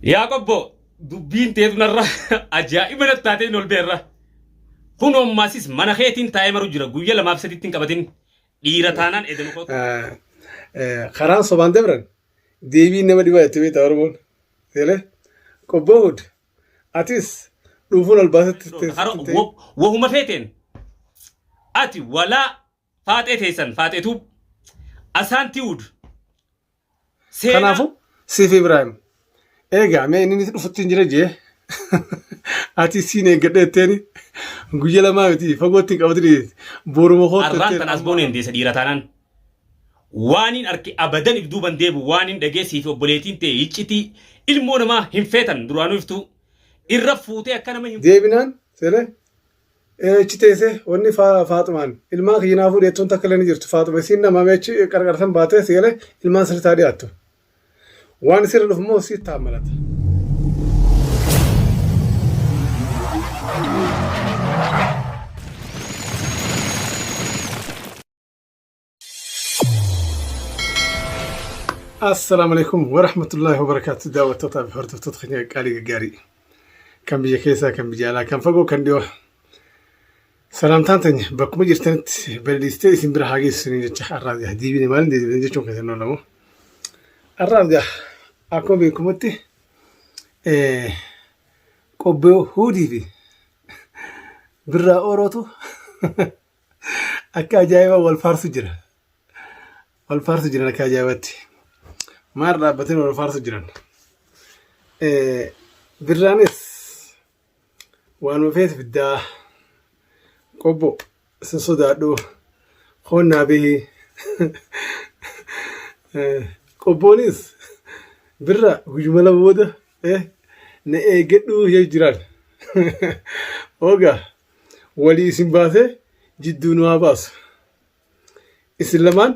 Yaa qobbo dubbiin teetu narra ajaa'iba natti taatee hin ol beerra. Kun ommaasis mana keetiin taa'ee maru jira guyya lamaaf sadiitti hin qabatin dhiira taanaan edenu kootu. Karaan sobaan dabran deebiin nama dhibaa jettee beektaa Oromoon. Seelee qobboo hud atis dhuufuun ol baasetti. Haro wahuma feeteen ati walaa faaxee teessan faaxeetuu asaan tiwud seenaa Kanaafuu siif Ibraahim eegaa mee inni dhufutti hin jira jee ati siin eeggadhe jetteeni guyya lamaa miti fagootti hin qabatin boruma kootti Arraan jetteen tan as amma booneen deessa dhiira taanaan. Waaniin arke abadan if duuban deebu waaniin dhagee siifi obboleetiin tee hiccitii ilmoo namaa hin feetan duraanuu iftuu irra fuutee akka nama hin deebinaan seelee Achi teessee wanni Faaxumaan ilmaan kiyya naa fuudhi jettuun takka illee ni jirtu. Faaxuma isiin nama mee achi qarqarsan baatee si galee ilmaan sirriitti haa dhiyaattu. Waan isirra dhufu immoo sitti haa malata. Assalaamu alaikum warahmatullaahi wabarakaatu daawwattootaa fi hordoftoota keenya qaqqaalii gaggaarii kan biyya keessaa kan biyya alaa kan fagoo kan dhiyoo salaamtaan teenya bakkuma jirtanitti balaliistee isin bira haa geessu isiniin jecha har'aas gaa deebine maaliin deebine jechuun keessan oolamu har'aas gaa akkuma beekamutti qobbee huudii fi birraa oorootu Akka ajaa'ibaa wal faarsu jira. Wal faarsu jiran akka ajaa'ibaatti. Maal dhaabbatanii wal faarsu jiran. Birraanis waanuma feete fiddaa qobbo sin sodaadhu koonnaa bihi. Qobboonis birra guyyuma lama booda na eeggadhu jechuu jiran. Ogaa Walii isin baasee jidduu nu haa baasu. Isin lamaan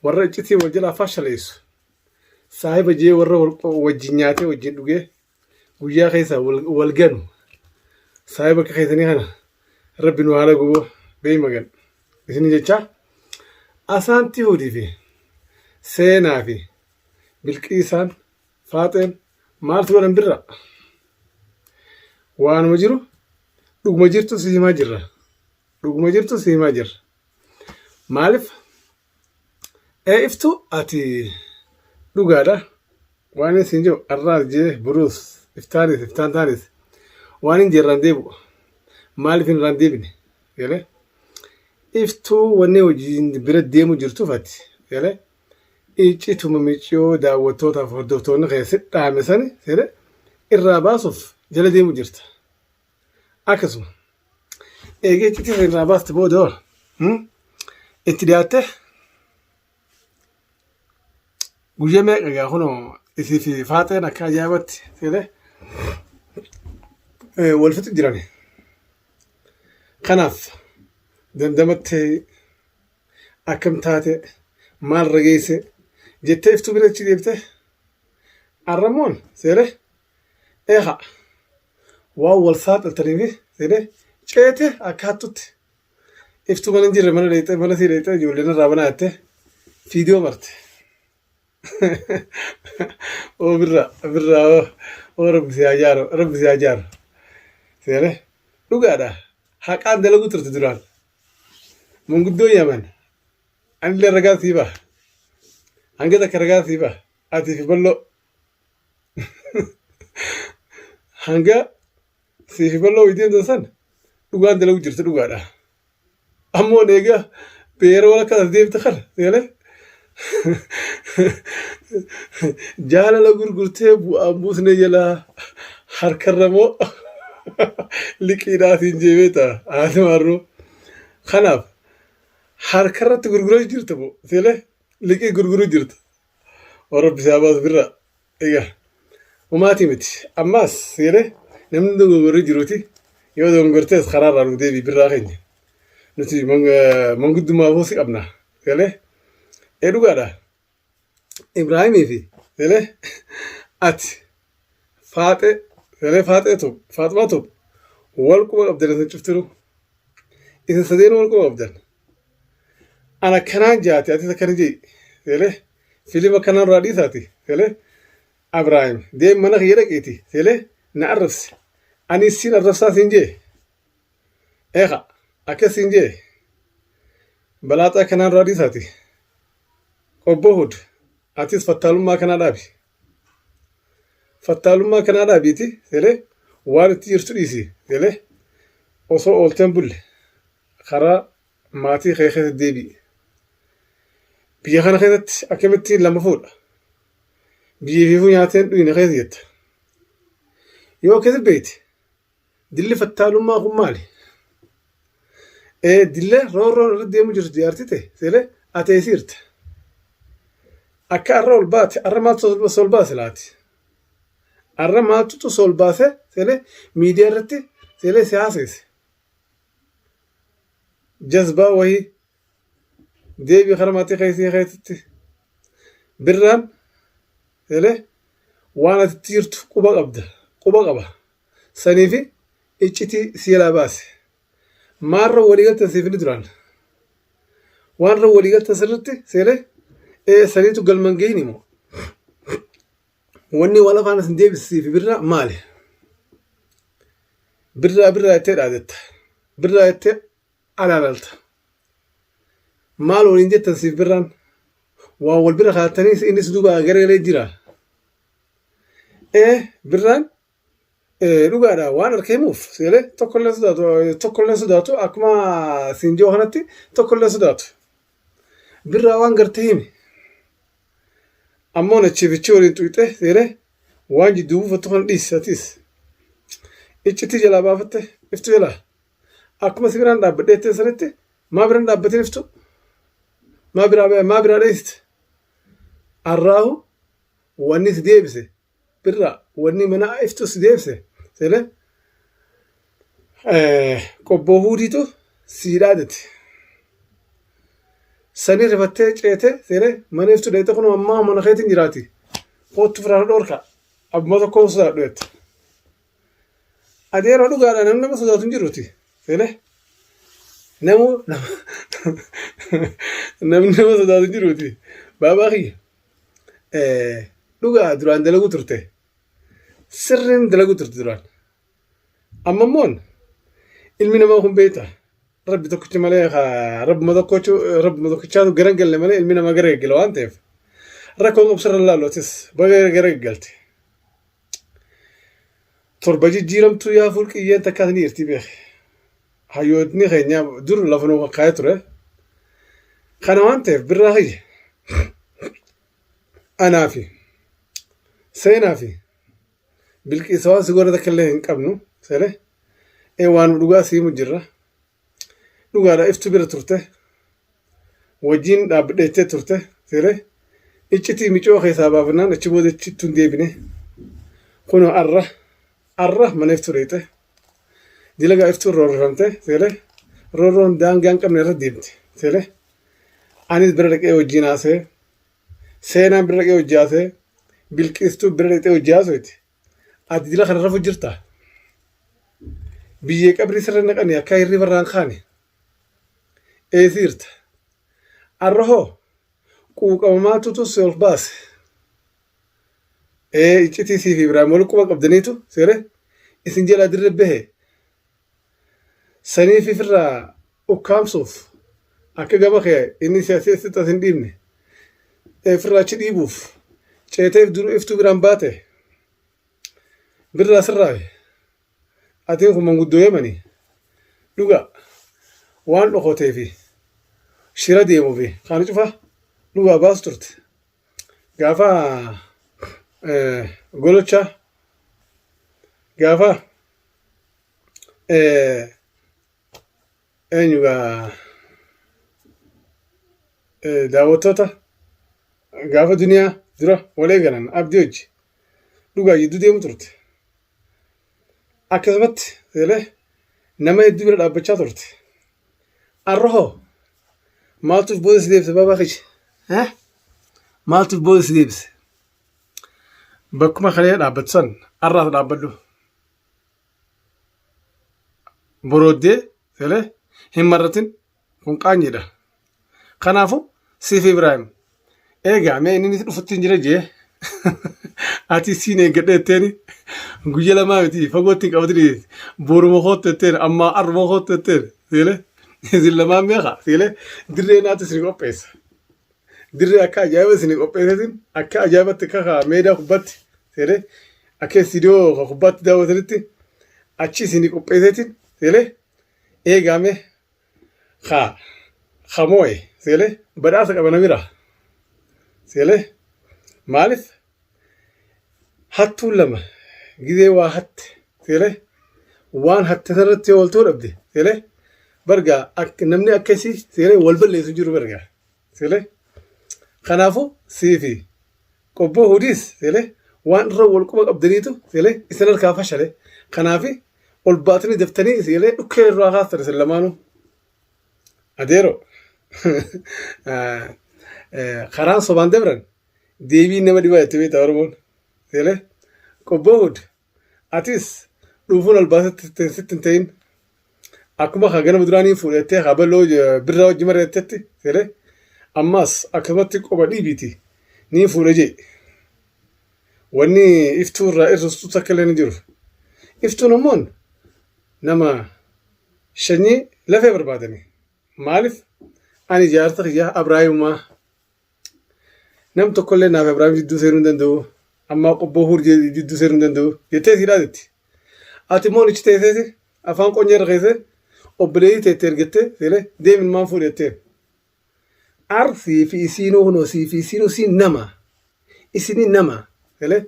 warra iccitii wal jalaa fashaleessu. Saahiba jee warra wajjin nyaatee wajjin dhugee guyyaa keessa wal ganu. Saahiba akka keessanii kana rabbi nu haala guboo beey magan. Isin jechaa asaantii huudii fi seenaa fi bilqiisaan faaxeen maaltu godhan birra? Waanuma jiru dhuguma jirtu si himaa jirra. Dhuguma jirtu si himaa jirra. Maaliif? Ee iftu ati dhugaadha. Waan inni siin jiru arraas jee boruus iftaanis iftaan taanis waan hin jirraan deebi'u. Maaliif hin irraan deebine? Galee? Iftuu wanni hojiin bira deemu jirtuuf ati. Galee? Iccituma miciyoo daawwattootaaf hordoftoonni kee si dhaame sani seene irraa baasuuf jala deemu jirta. Akkasuma eegee iccitii sana irraa baaste booda hoo itti dhiyaatte guyyaa meeqa egaa kunoo isii fi faaxeen akka ajaa'ibatti seene wal fixu jirani. Kanaaf dandamattee Akkam taate maal irra geesse jettee iftuu bira achi deebite arramoon seere eeha waan wal saaxiltaniifi seere ceete akka hattutti iftuu mana hin jirre mana dheexee mana sii dheexee ijoolleen irraa banaa jettee fiidiyoo marte. Oo birraa birraa oo oo rabbi si haa jaaru rabbi si haa jaaru seere dhugaadha haqaan dalaguu turte duraan. Manguddoon Yaman anillee ragaa sii baha. Hanga takka ragaa sii baha. Atii fi balloo. Hanga sii fi balloo wayii deemtan san dhugaan dalagu jirta dhugaadha. Ammoo egaa beera walakkaa as deemte kana seelee jaalala gurgurtee bu'aan buusne jalaa harkarra moo liqiidhaa siin jeebee ta'a haati maarruu. Kanaaf harkarratti gurguruu jirta moo seelee liqii gurguruu jirta. Warra si haa baasu birra. Egaa homaatii miti. Ammaas seelee namni dogongorri jiruuti yoo dogongortees karaarraa nu deebii birraa keenya. Nuti manguddummaafuu si qabna. Galee ee dhugaadha. Ibraahimii fi galee ati faaxee galee faaxee tub faaxumaa tub wal quba qabdan isin cuftinu isin sadeen wal quba qabdan. Ana kanaan jaate atis akkana jee galee filima kanaan irraa dhiisaati galee Abraahim deem mana kiyya dhaqiiti seelee na arrabsi ani siin arrabsaa siin jee eeka akkas siin jee balaaxaa kanaan irraa dhiisaati obbo Hud atis fattaalummaa kanaa dhaabi fattaalummaa kanaa dhaabiiti seelee waan itti jirtu dhiisi seelee osoo oolteen bulle karaa maatii kee keessa deebi'i. Biyya kana keessatti akkamittiin lama fuudha? Biyya fiifuu nyaateen dhuyne keessa jetta. Yoo akkasi beekte dilli fattaalummaa kun maali? Ee dille roorroon irra deemu jirtu jaartii ta'e seelee ati eesiirta. Akka arra ol baate arra maaltu sol baase laati? Arra maaltutu sol baase seelee miidiyaa irratti seelee si haaseese. Jazbaa wahii deebii kara maatii keessii keessatti birraan seelee waan ati itti jirtu quba qabda quba qaba saniifi iccitii si jalaa baase maarra walii galtan siif inni duraan waan irra walii galtan sirritti seelee ee saniitu galman gahini moo Wanni wal afaan isin deebisiif birraa maali? Birraa birraa jettee dhaadetta. Birraa jettee alaalalta. Maal waliin jettan siif birraan? Waan wal bira kaatanii innis duuba garagalee jira. Ee birraan dhugaadha waan harka himuuf seelee tokkollee sodaatu tokkollee sodaatu akkuma siin jiru kanatti tokkollee sodaatu. Birraa waan gartee himi. Ammoo nachiifichi waliin xuyxee seelee waan jidduu buufattu kana dhiisi atis. Iccitii jalaa baafatte iftu jalaa. Akkuma si biraan dhaabbadhee jetteen sanitti maa biraan dhaabbatin iftu? Maa biraa maa biraa dheessite? Arraahu wanni si deebise birraa wanni mana iftu si deebise seelee qobboo huudiitu sii dhaadate. Sanii rifattee ceetee seelee mana iftu dheete kun ammaa mana keetiin jiraati. Koottu firaan dhoorka. Abbuma tokko sodaadhu jette. Adeeroo dhugaadha namni nama sodaatu hin jiruuti. Seelee namuu namni nama sodaatu hin jiruuti. Baabaa kiyya. Dhugaa duraan dalaguu turte. Sirriin dalaguu turte duraan. Amma immoo ilmi namaa kun beekta. Rabbi tokkicha malee rabbuma tokkochu rabbuma tokkichaatu gara galle malee ilmi namaa gara gaggala waan ta'eef rakkoon qabsirra laalu atis baga gara gaggalte. Torba jijjiiramtuu yaa fuulqiyyeen takkaas ni jirti beeki. Hayyootni keenya dur lafa nuu kakkaa'ee ture. Kana waan ta'eef birraa kiyya anaa fi seenaa fi bilqiisa waan si goone takka illee hin qabnu seene ee waan dhugaa si himu jirra. Dhugaadha iftu bira turte wajjin dhaabbadheettee turte seene iccitii micoo keessaa baafannaan achi booda ichittu hin deebine. Kunoo arra arra mana iftuu dheeyxe. Dilagaa iftuun roorrifamte seele roorroon daangaa hin qabne irra deemte seele anis bira dhaqee wajjin haasa'e seenaan bira dhaqee wajjin haasa'e bilqiistuu bira dhaqxee wajjin haasa'e ati dila kana rafu jirta biyyee qabrii sirra naqani akka hirriba irraa hin kaane eesiirta arra hoo quuqama maaltutu si ol baase Ee iccitii siif Ibraahim wal quba qabdaniitu seere isin jalaa dirre bahe saniif ifirraa ukkaamsuuf akka gama kee inni si asii asitti as hin dhiibne ifirraa achi dhiibuuf ceetee iftuu biraan baate birraa sirraawe atiin kun manguddoo yamani dhugaa waan dhokotee fi shira deemuu fi kana cufa dhugaa baasu turte. Gaafa golochaa gaafa eenyu gaa daawwattoota gaafa duniyaa dura wal eegalan abdii hojii dhugaa jidduu deemu turte. Akkasumatti seelee nama hedduu bira dhaabbachaa turte. Arra hoo maaltu booda si deebise baabaa kiyya? Eh? Maaltu booda si deebise? Bakkuma kalee dhaabbattu san arraas dhaabbadhu. Borooddee seelee hin marratin kun qaanyiidha. Kanaafuu siif Ibraahim eegaa mee inni dhufutti hin jira jee. Ati siin eeggadhe jetteeni guyya lamaa miti fagootti hin qabatini boruma koottu jetteen ammaa arruma koottu jetteen siile isin lamaan meeqa siile dirree naatu isin qopheessa. Dirree akka ajaa'iba isin qopheesseetiin akka ajaa'ibatti akka kaa meedaa kubbatti siile akka istiidiyoo ka kubbaatti daawwatanitti achi isin qopheesseetiin siile eegaame kaa ka moo'e siile badhaasa qaba na bira siile maaliif hattuun lama gizee waa hatte siile waan hatte sanarratti yoo waltoo dhabde siile bargaa namni akkasii siile wal balleessu jiru bargaa siile kanaafuu siifi qobboo hudiis siile waan irra wal quba qabdaniitu siile isin harkaa fashale kanaafi ol baatanii daftanii siile dhukkee irraa kaastan isin lamaanuu adeero karaan sobaan dabran deebiin nama dhibaa jettee beektaa Oromoon. Seelee qobboo hud atis dhuufuun ol baasetti sitti hin ta'in akkuma kaa ganama duraanii fuudhettee kaa bal'oo birraa wajji mari'attetti seelee ammas akkasumatti qoba dhiibiiti niin fuudhe jee. Wanni iftuu irraa irristu takka illee hin jiru. Iftuun ammoon nama shanyii lafee barbaadani. Maaliif ani jaarsa kiyya Abraahimumaa Nam tokkollee naaf Ibraahim jidduu seenuu hin danda'u. Ammaa qobboo huur jidduu seenuu hin danda'u. Jettee sii dhaatetti. Ati immoo nichi teesseeti afaan qonyee irra keessee obboleettii teetti ergattee seelee deemi ilmaan fuudhi jetteen. Ar sii fi isiinuu kunoo sii fi isiinuu siin nama. Isinii nama. Seelee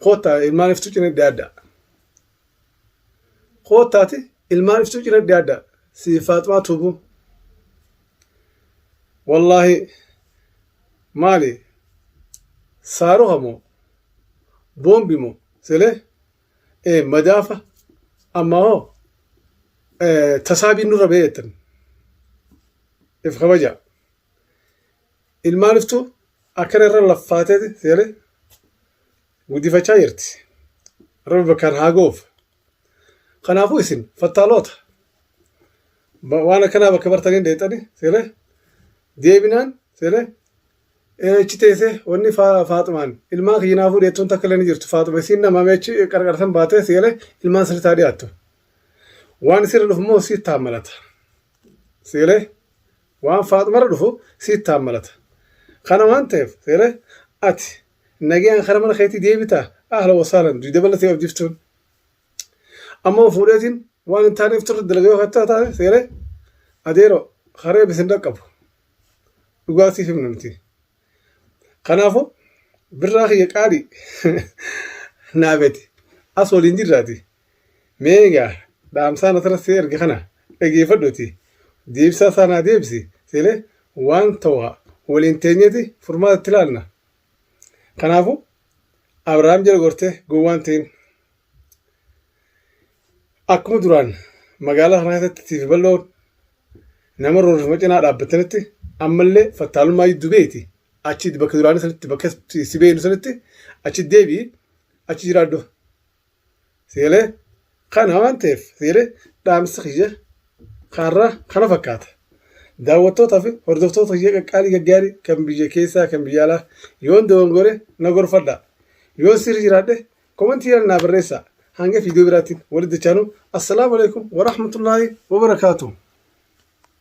koottaa ilmaan iftuu cina dhiyaadha. Koottaati ilmaan iftuu cina dhiyaadha. Sii Faaximaa tuubuu. Wallaahi maali saaruha moo boombi moo sile ee madaafa amma hoo tasaabiin nurra ba'ee jettan if kabaja ilmaan iftuu akkana irra laffaateeti sile guddifachaa jirti rabbi bakkaan haa ga'uuf Kanaafuu isin fattaaloota waan akkanaa bakka bartanii dheexani seelee deebinaan seelee achi teessee wanni Faaxumaan ilmaan kiyya naa fuudhi jettuun takka illee ni jirtu Faaxuma isiin nama achi qarqarsan baatee seelee ilmaan sirriitti haa dhiyaattu. Waan isirra dhufu immoo sitti haammalata. Seelee waan Faaxumarra dhufu sitti haammalata. Kana waan ta'eef seelee ati nagayaan kara mana keetii deebitaa ahla wasaalan duyda bal'atee abdiftuun. Ammoo fuudheetiin waan hin taaneef turre dalaga yoo kattaa taate seeree adeero haree bisin dhaqqabu. Dhugaa siif himna nuti. Kanaafuu birraa kiyya qaalii naafeti as waliin jirraati. Mee egaa dhaamsaan asirratti si erge kana dhageeffadhuuti deebisaa isaa naa deebisi seelee waan ta'u waliin teenyeeti furmaata itti ilaalna. Kanaafuu Abrahaam jala gortee gowwaan ta'in. Akkuma duraan magaalaa kana keessatti siif bal'oon nama roorrifama cinaa dhaabbattanitti ammallee fattaalummaa jidduu beeti achi bakka duraanii sanitti bakka si beeknu sanitti achi deebi'i achi jiraadhu. Seelee kana waan ta'eef seelee dhaamsi kiyya kaarraa kana fakkaata. Daawwattootaa fi hordoftoota kiyya qaqqaalii gaggaarii kan biyya keessaa kan biyya alaa yoon dogongore na gorfadha. Yoon sirrii jiraadhe komantii naa barreessaa. Hanga viidiyoo biraatiin walitti dachaanu. Assalaamu alaikum warahmatullaahi wabarakaatuh.